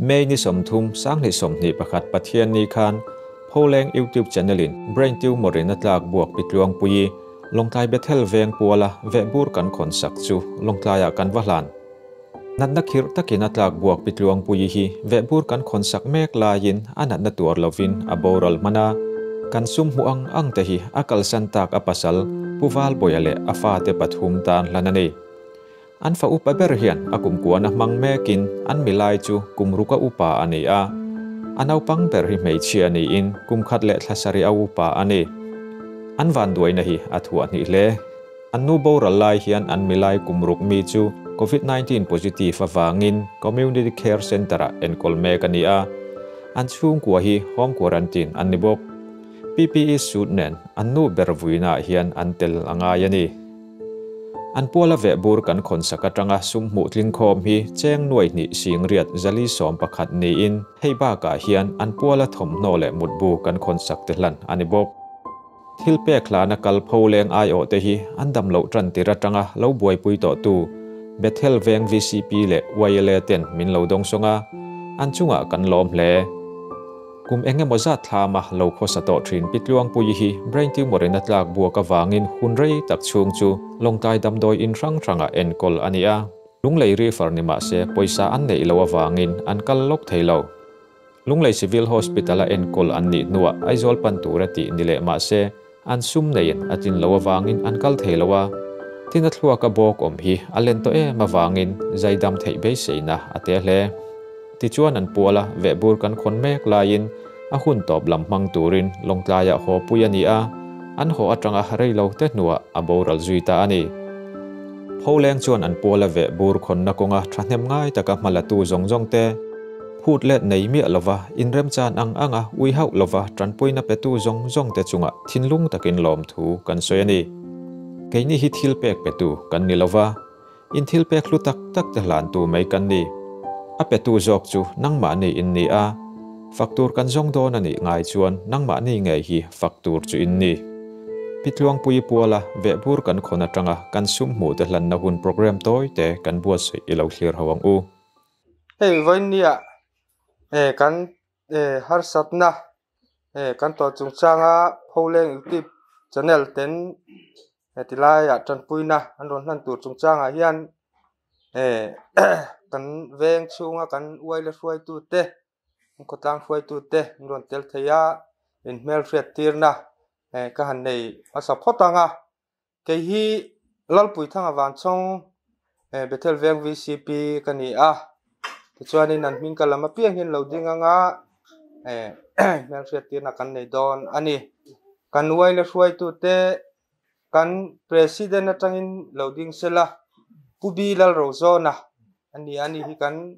May ni 30, 2021 Pathianni khan Pholeng YouTube channel in brain tumor in a tlak buak Pi Tluangpuii, Lawngtlai Bethel veng puala vehbur kan khawn sak chu Lawngtlaiah kan va hlan. Natna khirh takin a tlak buak Pi Tluangpuii hi vehbur kan khawn sak mek laiin a natna tuar lovin a boral hman a. Kan sum hmuh ang ang te hi a kalsan tak a pasal Pu Valbawia leh a fate pathum tan hlan a ni. An fa upa ber hian a kumkuana hmang mekin an milai chu kum ruka upa a ni a. A naupang ber hi hmeichhia niin kum khat leh thla sarih a upa a ni. An vanduaina hi a thuah hnih hle. An nu boral lai hian an milai kum ruk mi chu Covid 19 positive avangin Community Care Centre-ah enkawl mek a ni a. An chhungkua hi home quarantine an ni bawk. PPE suit nen an nu ber vuinaah hian an tel a ngai a ni. An puala vehbur kan khawn sak atanga sum hmuh tling khawm hi cheng nuai hnih sing riat zali 11 niin hei bakah hian an puala thawmhnaw leh mutbu kan khawn sak te hlan a ni bawk. Thil pek hlana kal pho leng aiawh te hi an dam loh tan tir atanga lo buaipui tawhtu Bethel Veng vcp leh YLA ten min lo dawngsawng a, an chungah kan lawm hle. Kum eng emaw zat thlama lo khawsa tawh thin Pi Tluangpuii hi brain tumor in a tlak buak avangin hun rei tak chhung chu Lawngtlai damdawi in hrang hrangah enkawl a ni a. Lunglei refer ni mah se pawisa an neih loh avangin an kal lawk thei lo. Lunglei Civil Hospital a enkawl an nih hnuah Aizawl pan tur a tih ni leh mah se an sum neiin a tlin loh avangin an kal thei lo a. Tin a thluaka bawk awm hi a len tawh em avangin zaidam theih beiseina a te hle. Tichuan an pual a, vehbur kan khawn mek laiin a hun tawp lam hmang turin Lawngtlaiah haw pui a ni a, an haw atanga rei lo te hnuah a boral zui ta a ni. Pholeng chuan an pual a vehbur khawnna kawnga thahnem ngai taka hma latu zawng zawng te, phut let nei miah lova inremchan ang anga ui hauh lova tanpuina petu zawng zawng te chungah thinlung takin lawmthu kan sawi a ni. Keini hi thil pek petu kan ni lova. In thil pek hlu tak tak te hlantu mai kan ni. A petu zawk chu nangmahni in ni a, fak tur kan zawng dawn a nih ngai chuan nangmahni ngei hi fak tur chu in ni. Pi Tluangpuii puala vehbur kan khawn atanga kan sum hmuh te hlanna hun program tawi te kan buatsaih i lo thlir ho ang u. Hei vawinia kan harsatna kan tawh chungchanga Pholeng YouTube channel ten heti laiah tanpuina an rawn hlan tur chungchangah hian kan veng chhunga kan uai la hruaitu te khawtlang hruaitu te an rawn tel thei a inhmelhriat tirna ka han nei hmasa phawt ang a. Kei hi Lalpuithanga Vanchawng Bethel Veng VCP ka ni a, tichuanin an hming ka lam apiang hian lo ding anga hmelhriat tirna kan nei dawn a ni. Kan uai la hruaitute kan President atangin lo ding sela, Pu B Lalrozawna a ni a, ani hi kan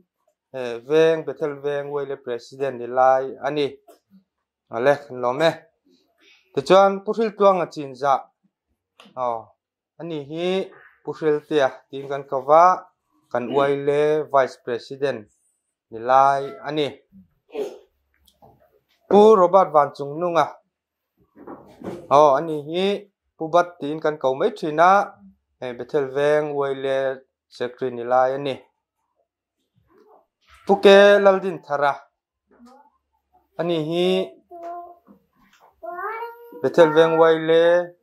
veng Bethel Veng uai la President ni lai a ni. Ale kan lawm e. Tichuan Pu Hriltluanga chinzah aw ani hi Pu Hriltea tiin kan ko va, kan uai le Vice President ni lai a ni. Pu Robert Vanchungnunga aw ani hi Pu Bat tiin kan ko mai thin a, hei Bethel Veng uai le Secretary ni lai a ni. Pu Ke Laldinthara Ani hi Bethel Veng Waile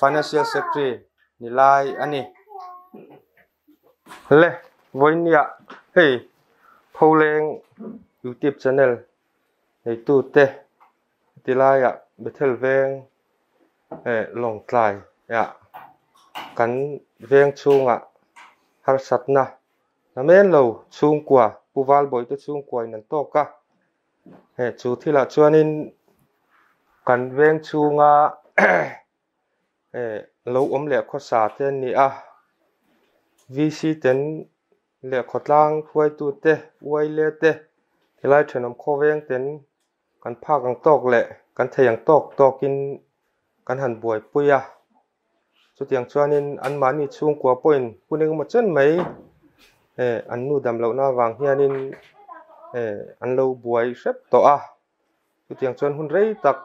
Financial Secretary ni lai a ni. Le vawinia hei Pholeng YouTube channel neitu te tilaiah Bethel Veng Lawngtlai ah kan veng chhungah harsatna Amen lo chhungkua Pu Valbawi te chhungkua in an tawk a, he chu thilah chuanin kan veng chhunga lo awm leh khawsa te an ni a, VC ten leh khawtlang hruaitu te uaile te helai thenawm khawveng ten kan phak ang tawk leh kan thei ang tawk tawkin kan han buaipui a. Chutiang chuanin anmahni chhungkua pawhin hun engemaw chen mai eh an nu dam lohna avang hianin eh an lo buai hrep tawh a. Chutiang chuan hun rei tak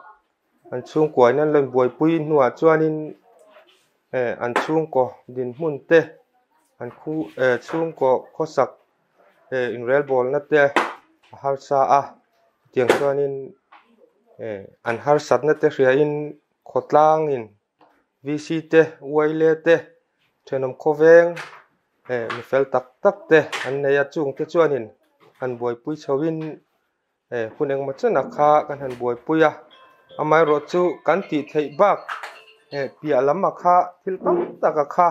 an chhungkua in an lo inbuaipui hnuah chuanin eh an chhungkaw dinhmun te an khu eh chhungkaw khawsak eh inrelbawlna te. harsa a tiang chuanin an harsatna te hriain khawtlangin VC te Uaile te thenawm khawveng mi fel tak tak te an nei a chung te chuanin han buaipui chhoin hun engmaw chen ah kha kan han buaipui a amaherawh chu kan tih theih bak piah lam ah kha thil tam tak a kha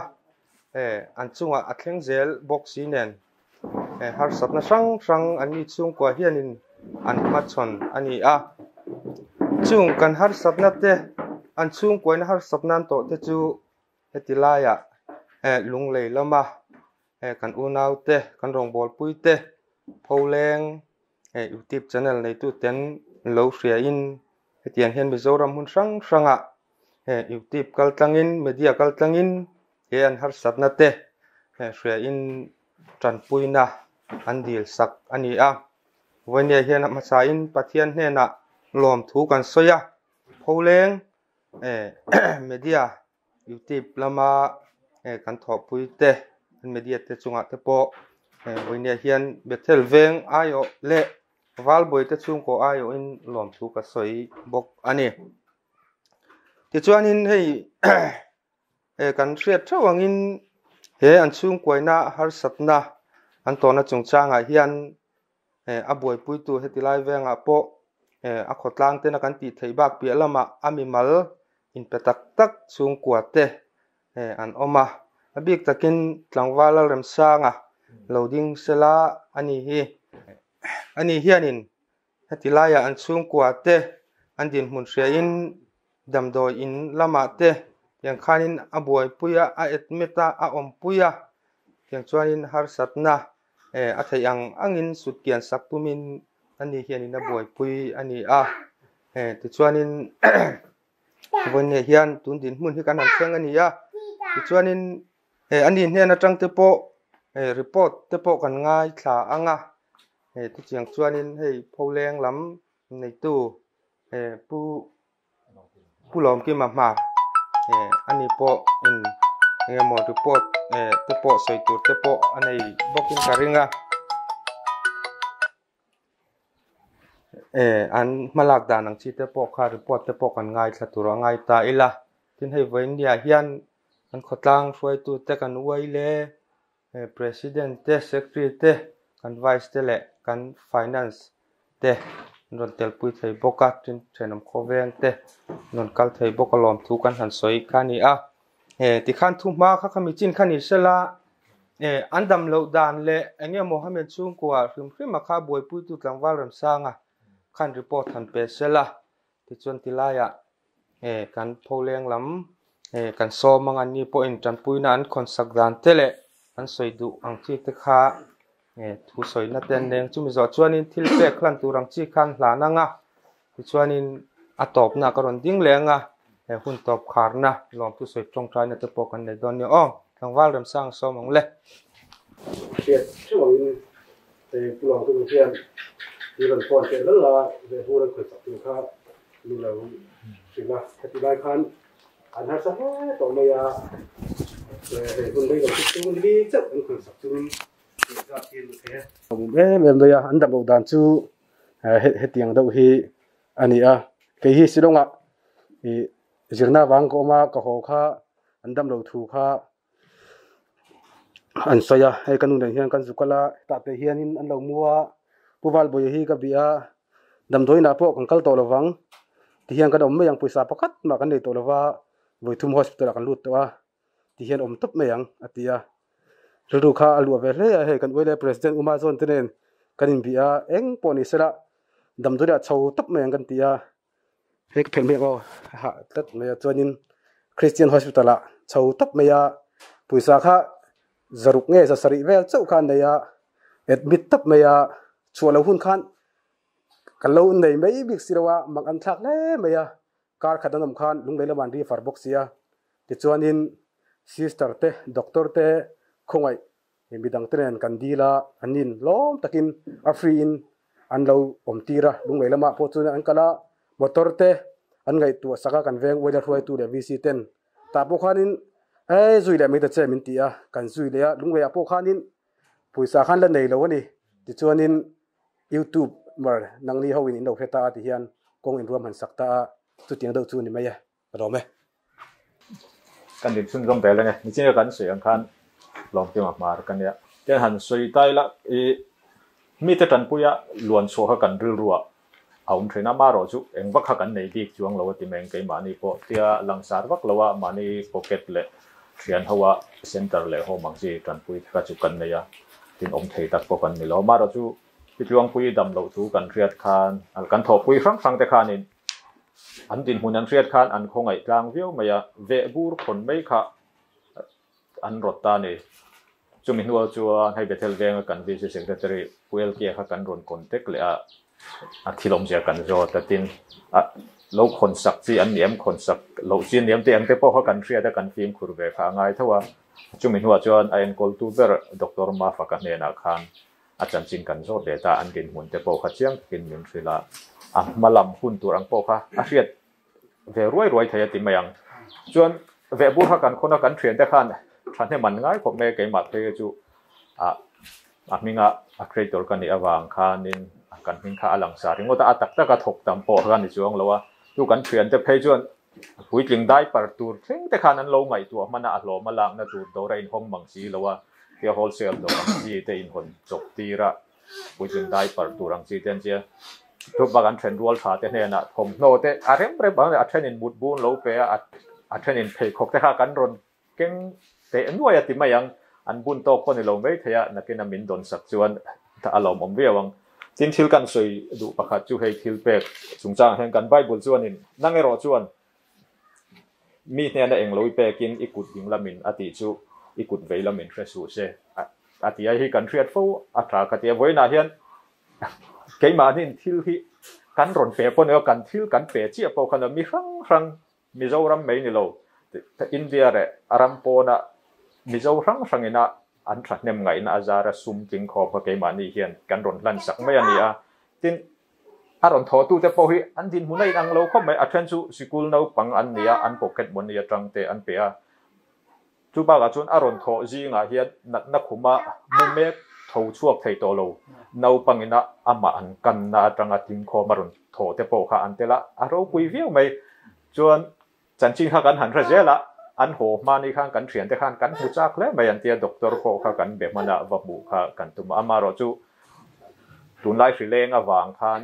an chungah a thleng zel bawk si nen harsatna hrang hrang an mi chhungkua hianin an hmachhawn a ni a chung kan harsatna te an chhungkuaina harsatna an tawh te chu heti laiah lunglei lama kan unaute kan rawngbawlpui te pholeng youtube channel neitu ten lo hriain hetiang hian Mizoram hmun hrang hrangah youtube kal tlangin media kal tlangin he an harsatna te hriain tanpuina an dil sak a ni a. Vawinia hian a hmasain Pathian hnenah lawmthu kan sawi a, pholeng media youtube lama kan thawhpui te an media te chungah te pawh vawinia hian Bethel veng aiawh leh Valbawi te chhungkaw aiawhin lawmthu ka sawi bawk a ni. Tichuanin hei kan hriat theuh angin he an chhungkuaina harsatna an tawhna chungchangah hian a buaipuitu heti lai vengah pawh a khawtlang tena kan tih theih bak piah lamah a mimal inpe tak tak chhungkua te an awm a. A bik takin tlangval Lalremsanga lo ding sela a ni hi. Ani hianin heti laiah an chhungkua te an dinhmun hriain damdawi in lamah te tiang khanin a buaipui a, a admit a, a awmpui a, tiang chuanin harsatna a theih ang angin sutkian sak tumin ani hianin a buaipui a ni a. Tichuanin vawiinah hian tun dinhmun hi kan han thleng a ni a, tichuanin ani hnen atang te pawh report te pawh kan ngaithla ang a, tichiang chuanin hei pholeng lam neitu pu pu Lawmkima hma ani pawh in engemaw report te pawh sawi tur te pawh a nei bawkin ka ring a. An hmalak dan ang chi te pawh kha report te pawh kan ngaithla tur a ngai ta ila tin hei vawiin hian kan khawtlang hruaitu te kan uai le president te secretary te kan vice te leh kan finance te an rawn telpui thei bawk a tin thenawm khawveng te an rawn kal thei bawk a lawmthu kan han sawi kha a ni a tikhan thu hma kha khami chin kha ni sela an dam loh dan leh eng nge maw hemi chhungkua hrim hrim a kha buaipuitu tlangval Remsanga khan report han pe sela tichuan tilaiah kan pholeng lam kan sawm ang anni pawhin tanpuina an khawnsak dan te leh an sawi duh ang chi te kha thu sawina te an leng chumi zawh chuanin thil pek hlan tur ang chi khan hlan ang a tichuanin a tawpna ka rawn ding leh ang a hun tawp kharna lawmthu sawi tawngtaina te pawh kan nei dawn nia aw tlangval Remsang sawm ang le. Hriat theuh angin Pu Lawngtu hian mi rawn phone teh lal a, vehbur an khawih sak tur kha mi lo hrilh a. Heti lai khan an harsa hle tawh mai a, hei hun rei lo chu chhung ni chauh an khawih sak chungin zat hi an ni thei a. Awm em em mai a, an dam loh dan chu hetiang deuh hi a ni a. Kei hi Shillong-ah zirna vang ka awm a, ka haw kha an dam lo thu kha An sawi a, hei ka nu nen hian kan zu kal a, hetah te hianin an lo mu a, Pu Valbawiha hi ka bih a, damdawiinah pawh kan kal tawh lo vang, tihian kan awm mai ang, pawisa pakhat mah kan nei tawh lo va, vawithum hospital ah kan lut tawh a, tihian awm tawp mai ang a ti a, rilru kha a luah ve hle a, hei kan uaile President Uma zawn te nen kan inbih a, eng pawh ni sela damdawiinah chho tawp mai ang kan ti a. Hei ka phelh hmel aw a hah tlat mai a chuanin Christian hospital ah chho tawp mai a pawisa kha zaruk nge za sarih vel chauh kha an nei a admit tawp mai a chhuah loh hun khan kan lo nei mai bik si lo a mak an thlak hle mai a kar khat an awm khan lunglei lamah an refer bawk si a tichuanin sister te doctor te khawngaih Midang te nen kan dil a, an in lawm takin a free in an lo awm tir a, lunglei lamah pawh chuan an kal a, motor te an ngaihtuah sak a, kan veng uaila hruaitu leh VC ten tah pawh khanin e zui leh mai ta che min ti a, kan zui leh a, lungleiah pawh khanin pawisa khan la nei lo a ni, tichuanin youtube Mar nangni ho in in lo hre ta a ti hian kawng inruam han sak ta a, chutiang deuh chu ni mai e, ka lawm e. Kan din chhunzawm vel ange, nichinga kan sawi ang khan Lawmkima hmar ka nia. Tian han sawi ta ila i mite tanpuia luan chhuah kha kan rilruah a awm thin a, marawh chu eng vak kha kan nei bik chuang lo a ti mai ang keimahni pawh tia langsar vak lo a mahni pocket leh thian ho a center leh home ang chi tanpui te kha chu kan nei a, tin awm thei tak pawh kan ni lo a, marawh chu Pi Tluangpui dam loh thu kan hriat khan kan thawhpui hrang hrang te khanin an dinhmun an hriat khan an khawngaih tlang viau mai a, vehbur khawn mai kha an rawt ta a ni. Chumi hnuah chuan hei Bethel venga kan VC Secretary Pu Elkia kha kan rawn contact leh a, a thil awmzia kan zawt a, tin a lo khawn sak chi an ni em, khawn sak loh chi an ni em tih ang te pawh kha kan hriat a, kan fimkhur ve kha a ngai tho a. Chumi hnuah chuan a enkawltu ber Doctor Mafaka hnenah khan A chanchin kan zawt leh ta, an dinhmun te pawh kha chiang takin min hrilh a, a hma lam hun tur ang pawh kha a hriat ve ruai ruai thei a ti mai ang. Chuan vehbur kha kan khawn a, kan thiante khan thahnem an ngai khawp mai a, keimah phei chu a a hminga a creator ka nih avang khanin kan hming kha a lang sa ringawt a, a tak taka thawk tam pawh kha ni chuang lo a, chu kan thiante phei chuan Puitling diaper tur thleng te khan an lo ngaihtuah hman a, a hlawm a lakna tur dawr a inhawng mang si lo a, tia wholesale dawr ang chi te inhawn chawp tir a, puitling diaper tur ang chi te an tia. Chu bak an then rual tha te hnenah thawmhnaw te a rem rem ang a thenin mut bun lo pe a, a thenin pheikhawk te kha kan rawn keng teh nuai a ti mai ang, an bun tawk pawh ni lo mai thei a, nakina min dawn sak chuan a lawmawm viau ang. Tin thil kan sawi duh pakhat chu hei thil pek chungchangah hian kan Bible chuanin nang erawh chuan mi hnena englo i pekin i kut ding lamin a tih chu i kut vei lamin hre suh se a ti a, hei kan hriat fo a tha ka ti a, vawiinah hian keimahniin thil hi kan rawn pe pawh ni lo, kan thil kan pe chiah pawh kha mi hrang hrang Mizoram mai ni lo, India leh a ram pawna Mizo hrang hrangina an thahnem ngaihna a zara sum tling khawp kha keimahni hian kan rawn hlan sak mai a ni a. Tin, a rawn thawhtute pawh hi an dinhmun a inang lo khawp mai. A then chu sikul naupang an ni a, an pocket money atang te an pe a. Chu bakah chuan a rawn thawh zingah hian natna khuma mu mek tho chhuak thei tawh lo naupangina amah an kanna atanga tling khawm a rawn thawh te pawh kha an tel a, a ropui viau mai. Chuan chanchin kha kan han hre zel a, an haw hmani khan kan thiante khan kan hmu chak hle mai an tia, doctor pawh kha kan be hman a, va hmuh kha kan tum a, amaherawh chu tunlai hrileng avang khan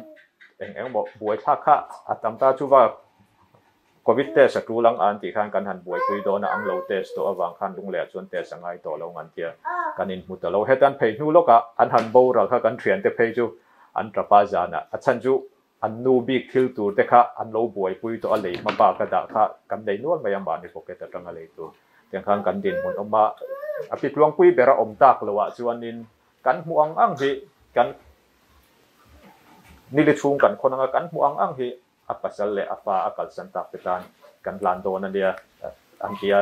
eng eng emaw buaithlak kha a tam ta chu va Covid test a tul ang an tih khan kan han buaipui dawn a, ang lo test tawh avang khan lungleh ah chuan test a ngai tawh lo ang an tia, kan inhmu ta lo. Heta an phei hnu lawkah an han boral kha kan thiante phei chu an tap a zanah a chhan chu an nu bik thil tur te kha an lo buaipui tawh a, lei hma bak a dah kha kan nei nual mai a, mahni pocket atanga lei tur tiang khan kan dinhmun awm a, a pitluangpui ber a awm tak loh ah chuanin kan hmuh ang ang hi kan nili chhung kan khawn anga kan hmuh ang ang hi A pasal leh a fa a kalsan tak te tan kan hlan dawn a nia an ti a,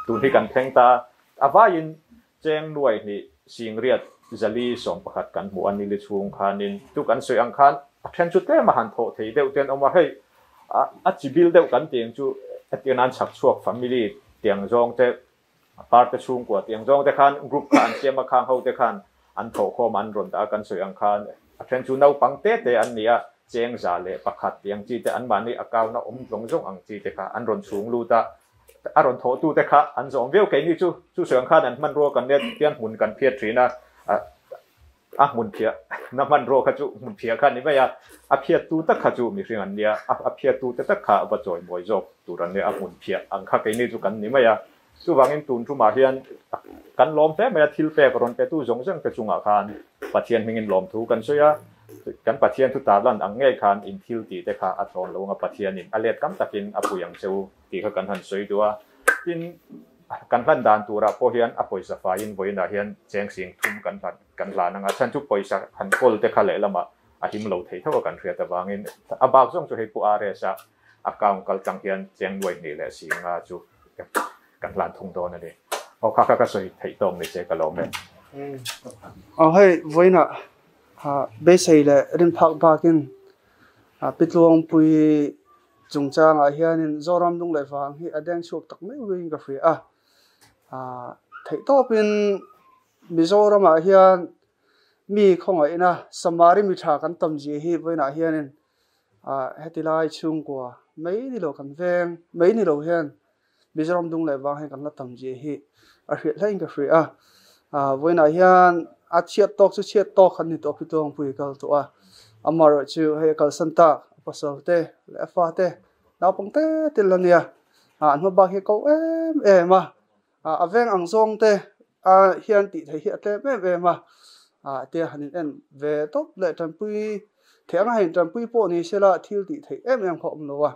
tun hi kan thleng ta. A vaiin cheng nuai hnih singriat zali 11 kan hmuh a nili chhung khanin chu kan sawi ang khan a then chu tlem a han thawh thei deuh te an awm a, hei a chi bil deuh kan tih ang chu hetiang nan chhak chhuak family tiang zawng te parte chhungkua tiang zawng te khan group kha an siam a, khang ho te khan an thawhkhawm an rawn dah a, kan sawi ang khan a then chu naupang te te an ni a, cheng 101 tiang chi te anmahni account a awm zawng zawng ang chi te kha an rawn chhung lut a, a rawn thawhtu te kha an zawm viau keini chu chu sawi ang khan an hmanrua kan nia tiang hmun kan phiat thin a, A hmun phiah na hmanrua kha chu hmun phiah kha a ni mai a, a phiattu tak kha chu mihring an nia, a phiattu te tak kha va chawimawi zawk tur an nia, a hmun phiah ang kha keini chu kan ni mai a. Chuvangin tun tumah hian kan lawm hle mai a, thil pek rawn petu zawng zawng te chungah khan Pathian hmingin lawmthu kan sawi a, kan Pathian thu tarlan ang ngei khan in thil tih te kha a tlawn lo anga Pathianin a let tam takin a pui ang che u tih kha kan han sawi duh a. Tin, kan hlan dan turah pawh hian a pawisa faiin vawiinah hian cheng sing thum kan hlan kan hlan anga chhan chu pawisa han kawl te kha lehlamah a him lo thei tho a kan hriat avangin a bak zawng chu hei Pu RS a account kal tang hian cheng nuai hnih leh singa chu kan hlan thung dawn a ni. Aw kha kha ka sawi theih tawk ni se ka lawm e. Aw hei vawiinah beisei leh rinphak bakin Pitluangpui Chungchangah hianin Zoram lung leh vang hi a deng chhuak tak mai uiin ka hria a. Theihtawpin Mizoramah hian Mi khawngaihna Samari mi tha kan tam zia hi vawiinah hianin heti lai chhungkua mai ni lo kan veng mai ni lo hian Mizoram dung leh vang hian kan la tam zia hi a hriat hlaiin ka hria a. Vawiinah hian a chhiat tawk chu chhiat tawk khan ni tawh Pitawngpui kal tawh a. Amaherawhchu chu hei a kalsan tak a pasal te leh a fa te naupang te te la nia. An hma bak hi a ko em em a. A veng ang zawng te hian tih theih hi a tlem em em a. Tia han in en ve tawp leh tanpui theih anga han in tanpui pawh ni sela thil tih theih em em kha a awm lo a.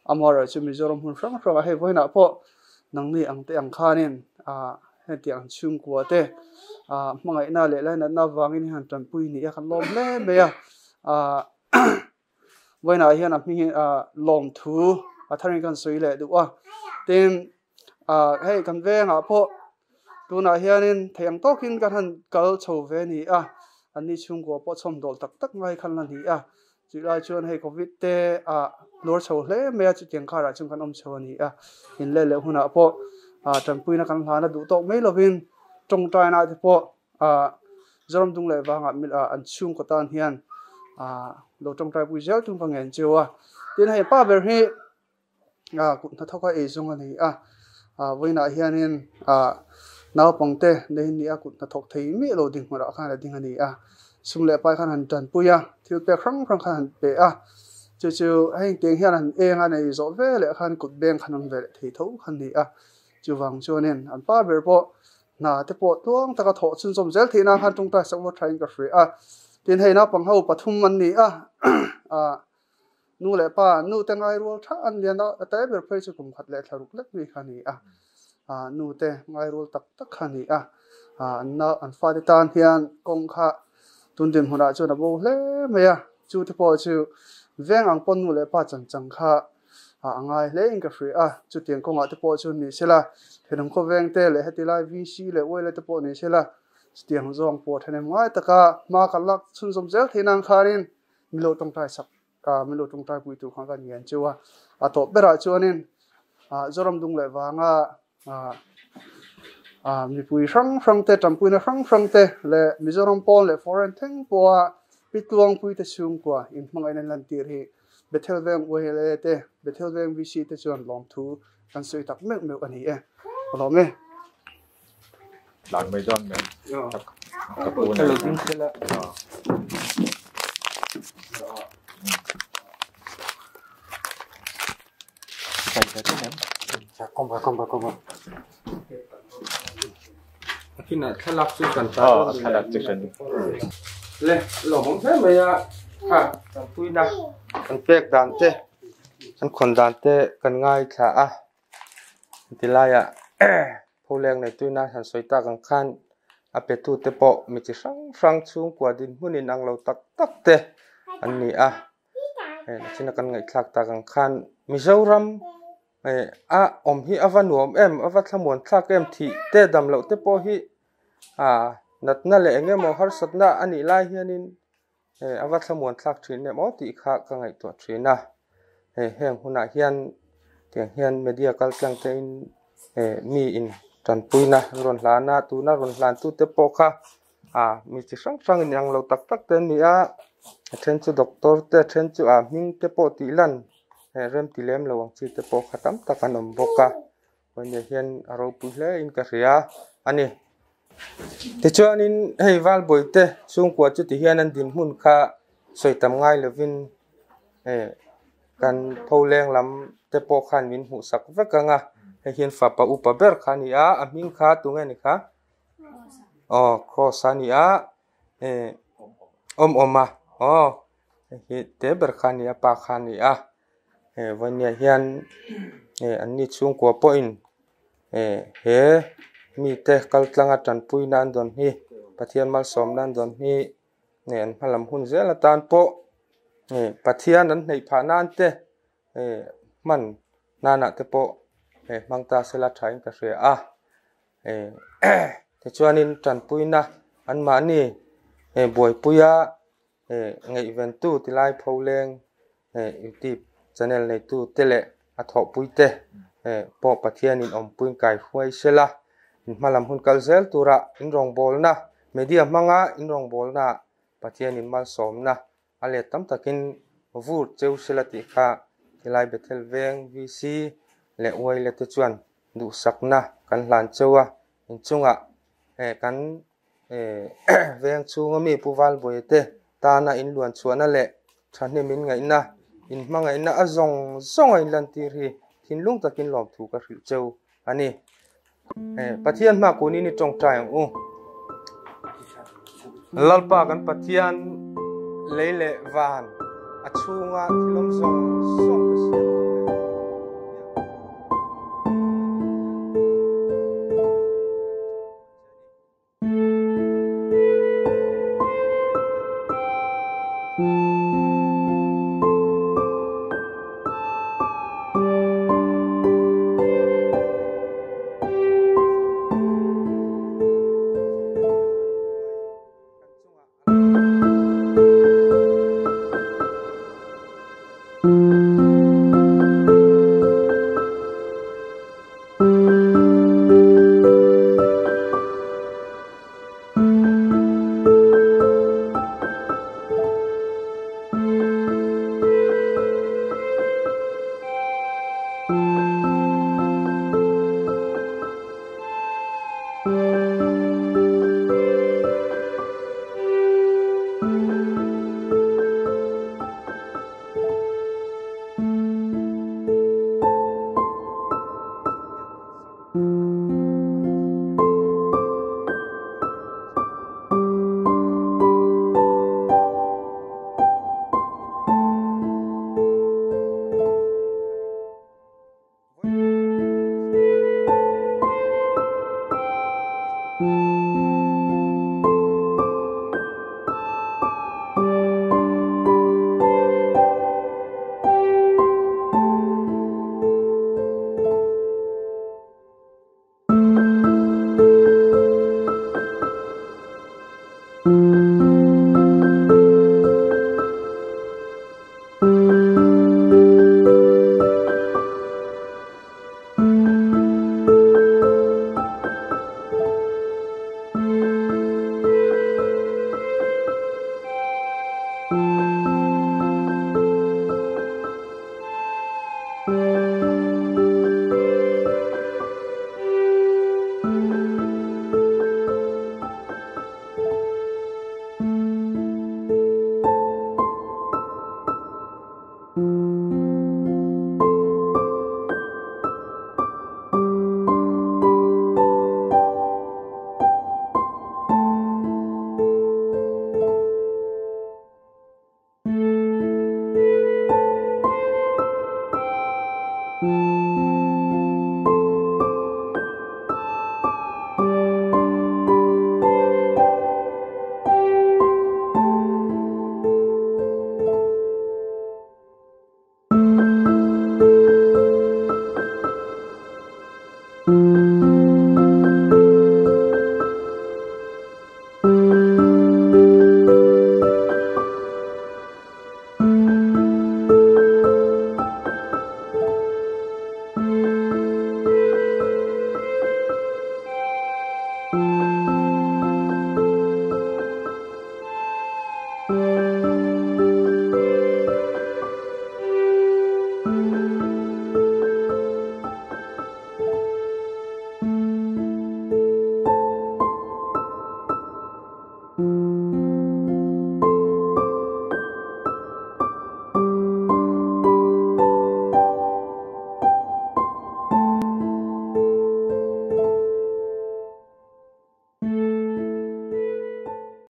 Amaherawhchu chu Mizoram hmun hrang hrangah hei vawiinah pawh nangni ang te ang khanin hetiang chhungkua te hmangaihna leh lainatna avangin hi han tanpui ni a kan lawm hle mai a. Vawiinah hian a hming hi lawmthu a tharin kan sawi leh duh a. Tin, hei kan vengah pawh tunah hianin thei ang tawkin kan han kal chho ve a ni a, anni chhungkua pawh chhawmdawl tak tak ngai khan la ni a. Chutih lai chuan hei Covid te a hluar chho hle mai a, chutiang karah chuan kan awm chho a ni a. Inleh leh hunah pawh tanpuina kan hlan a duh tawk mai lovin tawngtaina te pawh Zoram dung leh vangah an chhungkaw tan hian lo tawngtaipui zel tum ka ngen cheu a. Tin hei pa ber hi kut hnathawka ei zawng a ni a, vawiinah hianin naupangte nei ni a kut hnathawk thei miah lo dinhmunah khan a ding a ni a. Sum leh pai khan han tanpui a, thil pek hrang hrang khan han pe a, chu chu hei engtiang hian han eng a nei zawh ve leh khan kut beng khan an ve leh thei tho kha a ni a. Chuvang chuanin an pa ber pawh hna te pawh tluang taka thawh chhunzawm zel theih nan khan tawngtai sak vawt thain ka hria a. Tin hei naupang ho pathum an ni a, nu leh pa nu te ngai rual tha an lian a, a tel ber phei chu kum khat leh thla ruk lek mi kha a ni a, nu te ngai rual tak tak kha a ni a, an nau an fate tan hian kawng kha tun dinhmunah chuan a bo hle mai a, chu te pawh chu veng ang pawn nu leh pa chan chang kha a ngai hle in ka hria a, chutiang kawngah te pawh chuan ni sela, thenawm khawveng te leh heti lai VC leh Uaile te pawh ni sela, chutiang zawng pawh thahnem ngai taka hma kan lak chhunzawm zel theih nan khanin milo tawngtai sak milo tawngtai pui tur khan ka ngen cheu a, a tawp berah chuanin Zoram dung leh vanga mipui hrang hrang te tanpuina hrang hrang te leh Mizoram pawn leh foreign thleng pawha Pi Tluangpui te chhungkua inhmangaihna lantir hi Bethel Veng YLA te, Bethel Veng VC te chuan lawmthu kan sawi tak meuh meuh a ni e. Ka lawm e. Tlan mai dawn mai. Ka pu nei. Thlalak chu kan ta dawn thlalak chu kan le lawmawm hle mai a kha tanpuina kan pek dan te kan khawn dan te kan ngaithla a tilaiah pholeng nei tuina han sawi tak ang khan a petu te pawh mi chi hrang hrang chhungkua dinhmun in ang lo tak tak te an ni a hei nachina kan ngaihthlak tak ang khan Mizoram a awm hi a va nuam em a va thlamuan thlak em thih te dam loh te pawh hi ah natna leh eng emaw harsatna a nih lai hianin a va thlamuan thlak thin em aw tih kha ka ngaihtuah thin a hei heng hunah hian tiang hian media kal tlang te in mi in tanpuina an rawn hlan a tuna rawn hlan tu te pawh kha ah mi chi hrang hrang in ang lo tak tak te an ni a a then chu doctor te a then chu ah hming te pawh tih lan rem ti lem lo ang chi te pawh kha tam tak an awm bawk a pawimawh hian a ropui hle in ka hria a ni tichuanin hei valbawi te chhungkua chu ti hian an dinhmun kha sawi tam ngai lovin kan pholeng lam te pawh khan min hmuh sak vek ang a hei hian fapa upa ber kha a ni a a hming kha tunge ni kha aw cross a ni a awm awm a aw hei hi te ber kha a ni a pa kha a ni a he vawiniah hian an ni chhungkua pawhin he mite kal tlanga tanpuina an dawn hi Pathian malsawmna an dawn hi an hmalam hun zel atan pawh Pathian an hneih phah nan te hman nanah te pawh hmang ta sela thain ka hria a tichuanin tanpuina anmahni buaipuia ngaihventu tilai pholeng youtube channel neitu te leh a thawhpui te pawh Pathianin awmpuiin kai hruai sela in hmalam hun kal zel tura in rawngbawlna. Media hmanga in rawngbawlnaah Pathianin malsawmna a let tam takin vur cheu sela tih kha helai Bethel Veng VC leh Uaile te chuan duhsakna kan hlan cheu a, inchungah kan veng chhunga mi Pu Valbuaia te tana in luan chhuahna leh thahnem in ngaihna, in hmangaihna a zawng zawng a inlantir hi thinlung takin lawmthu ka hrilh cheu a ni. Pathian hma kunin i tawngtai ang u. Lalpa kan Pathian lei leh van a chhunga thilawm zawng zawng ka siam tu leh